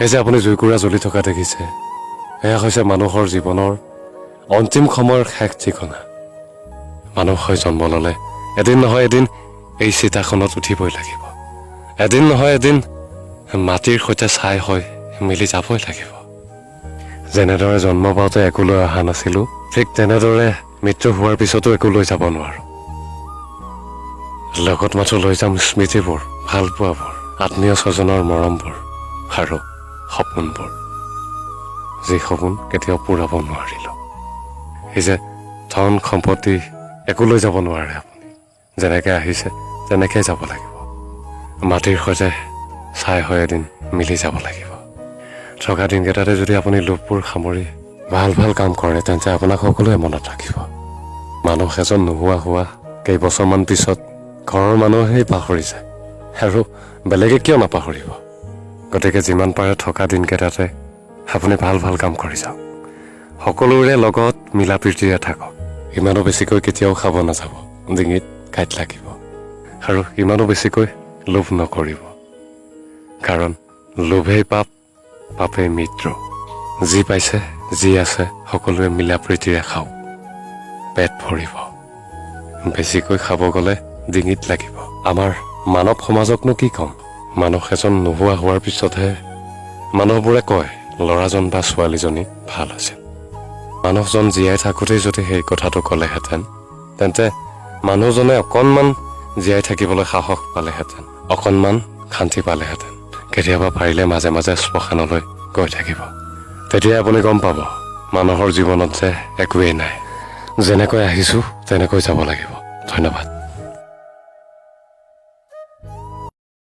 এই যে আপুনি জুইকুৰা জ্বলি থকা দেখিছে, এয়া হৈছে মানুহৰ জীৱনৰ অন্তিম সময়ৰ শেষ ঠিকনা। মানুহ হৈ জন্ম ল'লে এদিন নহয় এদিন এই চিতাখনত উঠিবই লাগিব। এদিন নহয় এদিন মাটিৰ সৈতে ছাই হৈ মিলি যাবই লাগিব। যেনেদৰে জন্ম পাওঁতে একো লৈ অহা নাছিলোঁ, ঠিক তেনেদৰে মৃত্যু হোৱাৰ পিছতো একো লৈ যাব নোৱাৰোঁ। লগত মাথো লৈ যাম স্মৃতিবোৰ, ভালপোৱাবোৰ, আত্মীয় স্বজনৰ মৰমবোৰ আৰু সপোনবোৰ, যি সপোন কেতিয়াও পূৰাব নোৱাৰিলোঁ। এই যে ধন সম্পত্তি একো লৈ যাব নোৱাৰে আপুনি। যেনেকৈ আহিছে তেনেকৈ যাব লাগিব। মাটিৰ সৈতে ছাই হৈ এদিন মিলি যাব লাগিব। থকা দিনকেইটাতে যদি আপুনি লোভবোৰ সামৰি ভাল ভাল কাম কৰে, তেন্তে আপোনাক সকলোৱে মনত ৰাখিব। মানুহ এজন নোহোৱা হোৱা কেইবছৰমান পিছত ঘৰৰ মানুহেই পাহৰি যায় আৰু বেলেগে কিয় নাপাহৰিব? গতিকে যিমান পাৰে থকা দিনকেইটাতে আপুনি ভাল ভাল কাম কৰি যাওক। সকলোৰে লগত মিলা প্ৰীতিৰে থাকক। ইমানো বেছিকৈ কেতিয়াও খাব নাযাব, ডিঙিত কাঁইট লাগিব। আৰু ইমানো বেছিকৈ লোভ নকৰিব, কাৰণ লোভেই পাপ, পাপেই মৃত্যু। যি পাইছে, যি আছে, সকলোৱে মিলা প্ৰীতিৰে খাওক, পেট ভৰিব। বেছিকৈ খাব গ'লে ডিঙিত লাগিব। আমাৰ মানৱ সমাজকনো কি ক'ম? মানুহ এজন নোহোৱা হোৱাৰ পিছতহে মানুহবোৰে কয়, ল'ৰাজন বা ছোৱালীজনী ভাল আছিল। মানুহজন জীয়াই থাকোঁতেই যদি সেই কথাটো ক'লেহেঁতেন, তেন্তে মানুহজনে অকণমান জীয়াই থাকিবলৈ সাহস পালেহেঁতেন, অকণমান শান্তি পালেহেঁতেন। কেতিয়াবা পাৰিলে মাজে মাজে শ্মশানলৈ গৈ থাকিব। তেতিয়া আপুনি গম পাব, মানুহৰ জীৱনত যে একোৱেই নাই। যেনেকৈ আহিছোঁ তেনেকৈ যাব লাগিব। ধন্যবাদ।